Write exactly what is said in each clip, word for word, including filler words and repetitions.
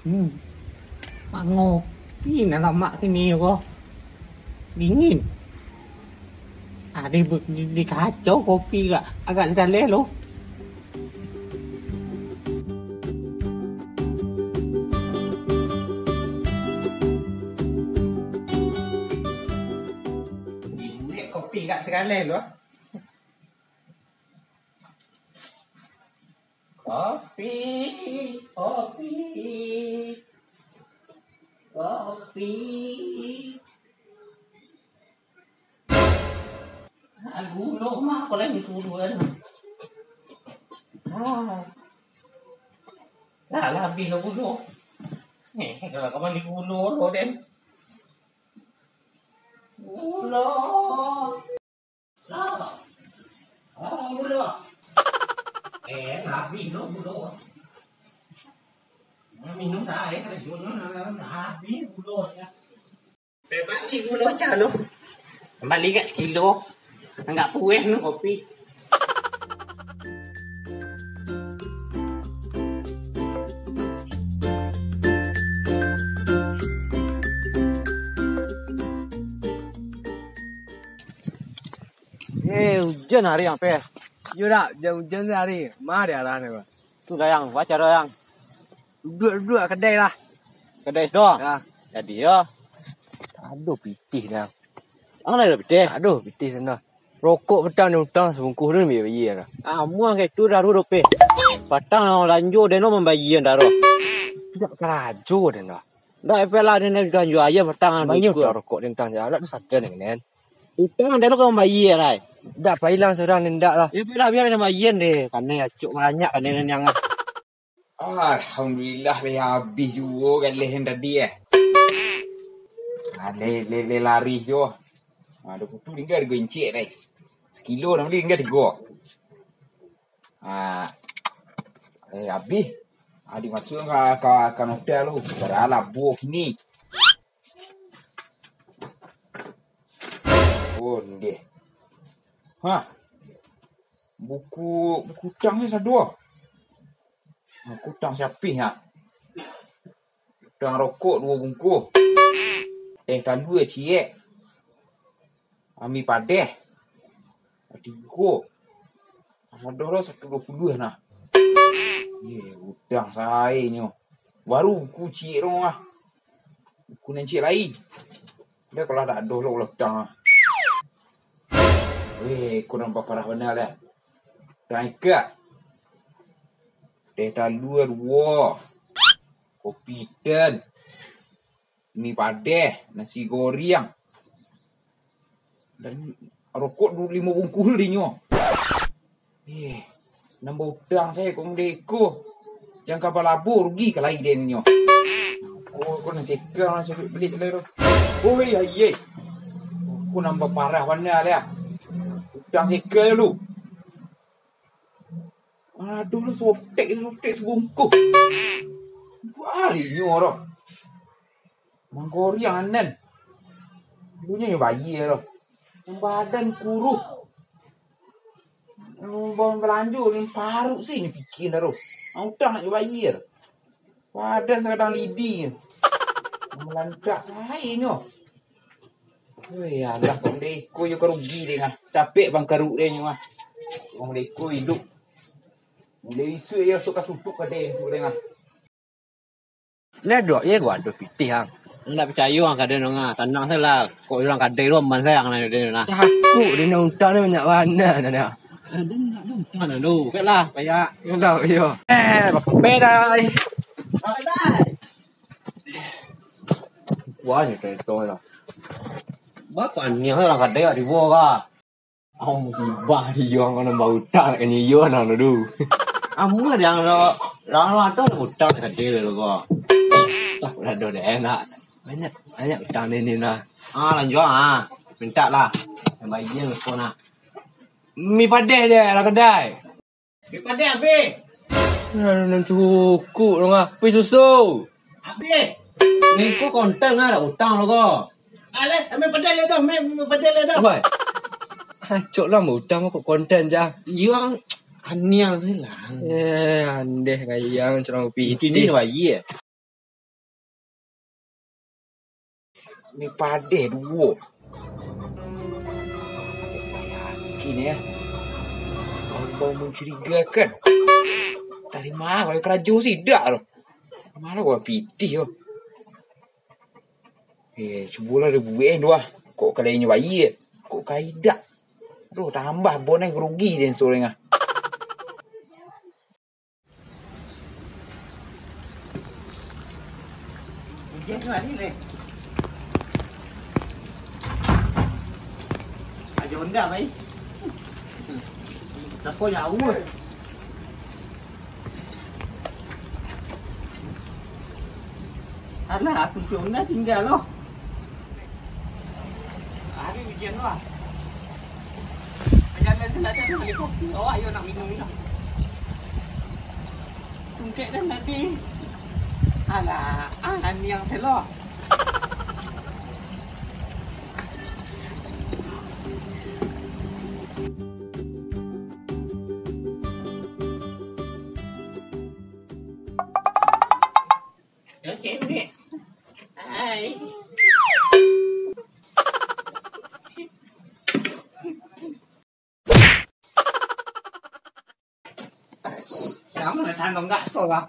Hmm. Mangopi nan lamak kini ko. Dingin. Ado di, di, dikacau kopi agak, agak sagaleh lo. Dibuek kopi agak sagaleh lo. Kopi, kopi, kopi. Ah, gulo mah, apo lai gulo kan. Ah. Lah, lah abih lah gulo. Eh, kalau kau mandi gulo lo, Den. Gulo. Lah. Ah, gulo. Eh, lah abih lo gulo. Minum dah, eh, karajo lo, lah, lah, lah abih gulo, ya. Bebani gulo calo. Kambali agak sakilo. Agak pueh nu kopi. Eh, ujan hari ang, Pe. Iyo dak, ujan-ujan tu hari. Ma di arah ni, Bang? Tu dah, Yang. Baca dah, Yang. Duduak-duduak kadai lah. Kadai situ? Ya. Jadi, yo. Aduh, pitih dah. Ang ado pitih? Aduh, pitih sana. Rokok patang ni utang sabungkuh tu, bayia-bayia dah. Amuah kayak tu, dah, Ruh, dope. Patang lah balanjo, den lo mambayia, dah, Ruh. Tidak karajo, den dah. Dah, Pe lah, den dah jual ayam patang, Bayia duit ku. Utang rokok, den utang jalan tu sagan dengan. Utang, den lo ka mambayia, lai. Dah, pailang surang, den dak lah. Ya, Pe lah, biar den bayia deh. Kanai acok banyak, kanai den yang. Alhamdulillah, lah abih juo galeh nan tadi, eh. Ah, le, le, le lari juo. Ah, duo puluah tingga tigo incik, dai. Sakilo nan bali tingga tigo. Ah, eh, abih. Ah, dimasuak ka, ka, ka nota lu. Padahal labuah ni. Oh, ndeh. Hah. Buku, buku utang ni saduo. Buku utang siapih, ha. Utang rokok duo bungkuh. Teh talua ciek. Ami padeh. Tigo. Ado lo satu duo puluah nah. Ye, utang sae nyo. Baru buku ciek tu mah. Buku nan ciek lai. Dah kalau dak ado lo ulah utang ah. Weh, ko nan baparah bana lah. Utang ika. Teh talua duo. Kopi itam. Mi padeh, nasi goreng. Dan rokok du-, limo bungkuh dinyo. Eh, nambah utang sae kok model iko. Jan ka balabo, rugi ka lai den nyo. Ko, ko nan seka lah cari beli tu. Oi, aye. Ko nambah parah bana lah. Utang seka lu. Aduh, lu sotek, sotek sabungkuh. Barinyo roh. Manggoriang anan. Dunyo nyo bayia roh. Badan kuruh. Bawang balanjo ni paruk sih ni pikin dah roh. Utang nak nyo bayia. Badan sakadang lidi. Malantak sae nyo. Woi, alah, kok model iko yo ka rugi deh nah. Capek bangkaruk deh nyo ah. Kok model iko iduik. Mulai isuak yo sok ka tutup kadai tu deh nah. Lah dok ye gua ado pitih ang. Ndak picayo ang kadai nyo ah. Tanang sajo lah. Kok urang kadai tu aman sajo ang kadai tu nah. Takuk deh nak utang ni banyak bana dah. Ada nak utang dah tu. Baiklah, payah. Yo dah, yo. Eh, bakempeh dah. Wah, ni kentong lah. Bapa ni lah kadai di bawah ka. Ang musibah di yo ang kana bautang nak kanyo yo nang tu. Amuah di ang lo, lo, lo ado lah utang nak kadai lo ko. Tak lah do deh nak. Banyak, banyak utang ni ni nah. Ah, lanjut ah. Mintak lah. Yang bayia lupo nah. Mi padeh je lah kadai. Duit padeh abih. Aduh, nan cukuik dong ah. Pi susu. Abih. Mingko kontan lah, dak utang lo ko. Alah, ambil padeh le dah, ambil, ambil padeh le dah. Wai. Acok lah, utang kok kontan je. Iyo, ang aniang tu lah. Eh, andeh kayang curang pitih. Kini ni wayie. Mi padeh duo. Yakin, yo. Bau-bau mancurigakan. Dari ma kau karajo sidak tu? Malah kau pitih tu. Eh, cubolah dibuek tu ah. Kok ka lain nyo bayia, kok ka idak. Aduh, tambah bonai rugi den sorang ah. Ujan tu hari ni. Aja onda, bai. Tako jauh. Alah, kunci onda tingga lo. Hari ujan lo ah. Aja lah, aja lah, aja lah. Awak yo nak minum ni lah. Tungkek dah nanti. Alah, ah, ni yang selo. Yo, cewek. Hai. Kamu nak tandong gak sekolah?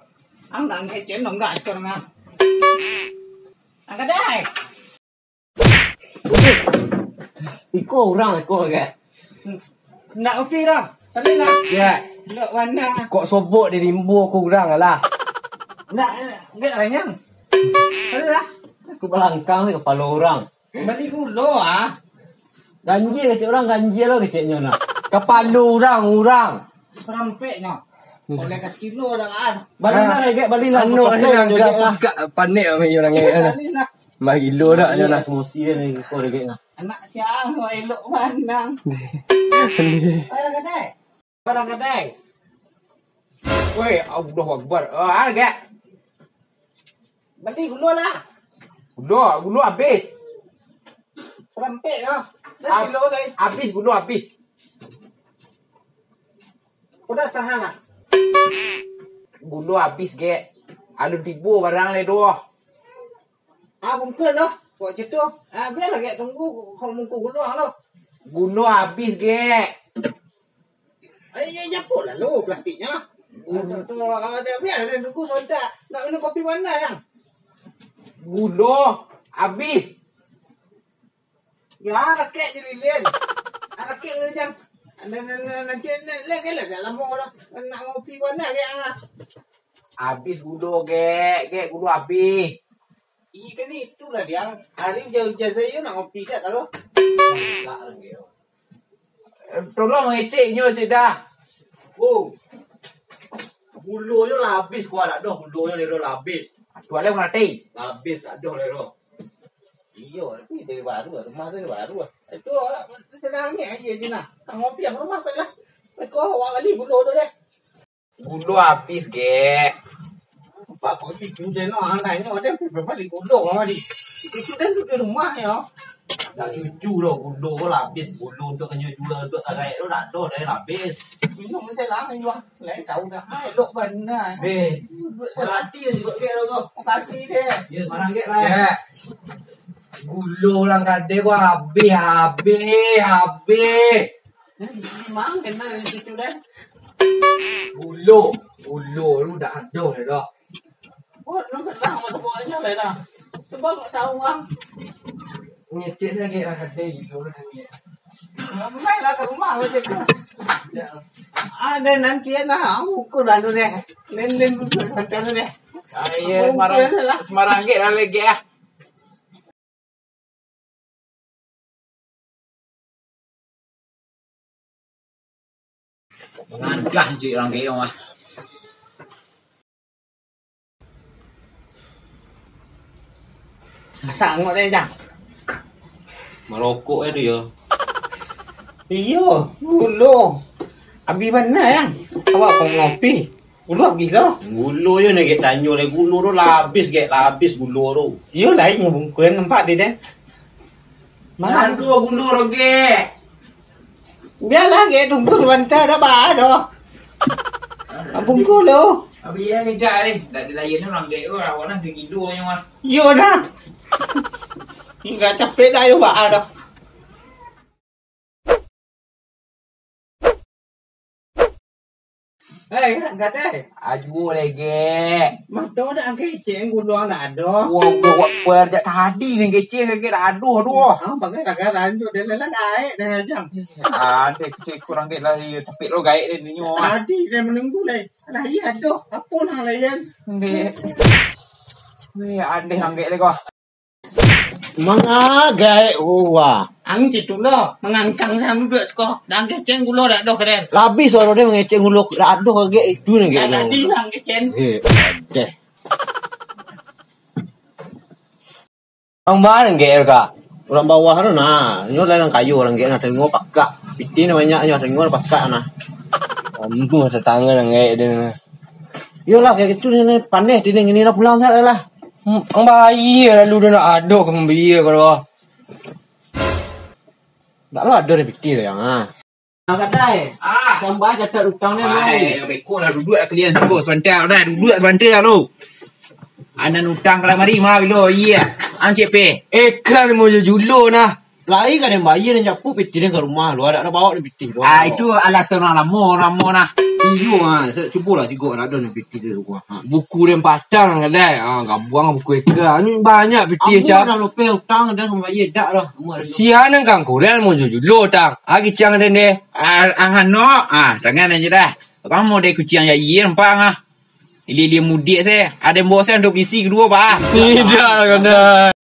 Ang nak ngecen dong gak sekolah. Angkat dai. Iko urang iko, Gek. Ndak upi dah. Tadi nak. Ya. Ndak warna. Kok sobok di rimbo ko urang lah. Ndak, ndak ranyang. Tadi lah. Aku balangkang ni kapalo urang. Bali gulo ah. Ganjia kecek urang, ganjia lo keceknyo nah. Kapalo urang, urang. Sarampeknyo. Oleh ka sekilo dah kan. Bali lah, Gek, bali lah. Anu, Makasih, agak Gek, lah. Agak panek amai urang, Gek, lah. Bali lah. Bah gilo dak nyo nah. Emosi dia ni, kau dia kena. Anak siang, kau elok pandang. Padang kadai. Padang kadai. Woi, Allahu Akbar. Ah, agak. Bali gulo lah. Gulo, gulo habis. Sarampek lah. Dah Ab-, kilo tadi. Habis gulo habis. Udah setengah lah. Gulo habis, Gek. Alun tibo barang le doh. Ah, bungkus doh. Kok macam tu? Ah, biarlah, Gek, tunggu kok bungkus gulo doh. Gulo habis, Gek. Eh, ya, japulah lo plastiknyo. Hmm. Tu, tu, ah, dia biar dia tunggu sebentar. Nak minum kopi mana, yang? Gulo habis. Ya, rakek je lilin. Ah, rakek je jam. Nanti, nanti, nanti, nanti, lek, lek, lek, lamo lah. Nak ngopi mana, Gek, ah? Habis gulo, Gek. Gek, gulo habis. Iya, kan itulah dia. Hari jauh-jauh saya nak ngopi, Gek, kalau. Tolong ngecek nyo cek dah. Oh. Gulonyo lah habis, kau anak doh, gulonyo lero lah habis. Aduh, alai mati. Habis, aduh, lero. Iyo, tapi dari baru, rumah tu dari baru. Itu, tenang ni aja ni nah. Kau ngopi apa rumah, apa lah. Kau awak bali gulo tu deh. Gulo habis, Gek. Apa kau ni, tu deh, no, anaknyo ada, berapa di gulo, mama di. Itu kan tu di rumah, yo. Tak cucu doh, gulo ko lah habis, gulo tu kanyo jual, tu tarai tu dak ado dah, habis. Minum je lah, minum. Lain tahu dah. Ah, elok bana. Eh, berarti juga kek lo tu. Makasih deh. Ya, barang kek lah. Ya. Gulo urang kadai ko habis, habis, habis. Memang kena di situ deh. Gulo, gulo lu dak ado dah doh. Oh, lu kena sama tepuk aja lah dah. Cuba kok saung, Bang. Ngecek saja lah kadai gitu lah. Main lah ke rumah kau cek. Ada nanti lah, aku ukur lalu deh. Nen, nen, ukur lalu deh. Ah, iya, Semarang, lah. Semarang gek lah lagi ah. Mangadah je urang gek mah. Sanggup deh, Jang. Marokok eh tu yo. Iyo, gulo. Abih bana, Jang. Awak kok ngopi? Gulo abih lo. Gulo yo ni gek tanyo deh, gulo tu lah abih gek, lah abih gulo tu. Iyo lain bungkuan nampak deh, deh. Mano? Aduh, gulo tu gek. Bialah gek tunggu sabanta, dak ba doh. Bungkuan lo. Abih yo ngejak deh. Dak dilayan urang gek tu, awak nan sagilo nyo mah. Iyo dah. Indak capek dah yo, Pak, dah. Hei, nak gadai. Ajuo legek. Mato dah angkeceng guluang dah ado. Wah, wah, wah, wah, jak tadi ni keceng, keceng dah ado, aduh. Ah, bagai dah garan tu, dia lelah gaek dah ngajang. Ada keceng kurang gaek lah, capek lo gaek dia ni nyo. Tadi dia menunggu lai. Lah, iyo doh, apo nan layan? Dek. Weh, andeh nanggek deh kau. Mangagai, oh, wah. Ang citulah, mangangkang sampai duduak siko. Dah keceng gulo dak doh kaden. Labih suaro dia mangeceng gulo dak doh kagek itu ni. Dah tadi lah keceng. Eh, deh. Ang baa nan G L ka? Urang bawah tu nah, nyo lah nan kayo urang G L nah, taringo pakak. Pitih nyo banyak nyo, taringo pakak nah. Ambuh tatangga nan gaek dia nah. Iyolah, kayak gitu ni, ni. Paneh, tini ngini lah pulang sak lah. Hmm, ang bayia lalu dia nak adok ka mambia kalau. Tak lo ado ni pitih lah yang ah. Nah, kadai. Ah. Tambah catat utang ni, Bang. Ai, beko lah, duduak lah kalian siko sabanta, dah, duduak sabanta lu. Anan utang ka lamari, ma, bilo, iya. Ancik pe. Eh, kan mo jo julo nah. Lai ka den bayia, den japuik pitih den ka rumah lu, adak den bawa den pitih lu. Ah, itu alasan urang lamo, urang lamo nah. Iyo, ah, cubolah jigok, adak ado den pitih den rumah. Ha, buku den patang kadai. Ah, gabuang buku eka. Ni banyak pitih. Ambo dah lupeh utang, den bayia dak dah. Ambo ado. Sia nan kangkuran mo jo julo tang. Ah, kiciang den deh. Ah, ah, ano. Ah, tangan aja dah. Kamu deh kuciang ya, iya, empang ah. Ilia-ilia mudik se. Ada bosan untuk polisi kedua, Pak. Tidak lah, kandai.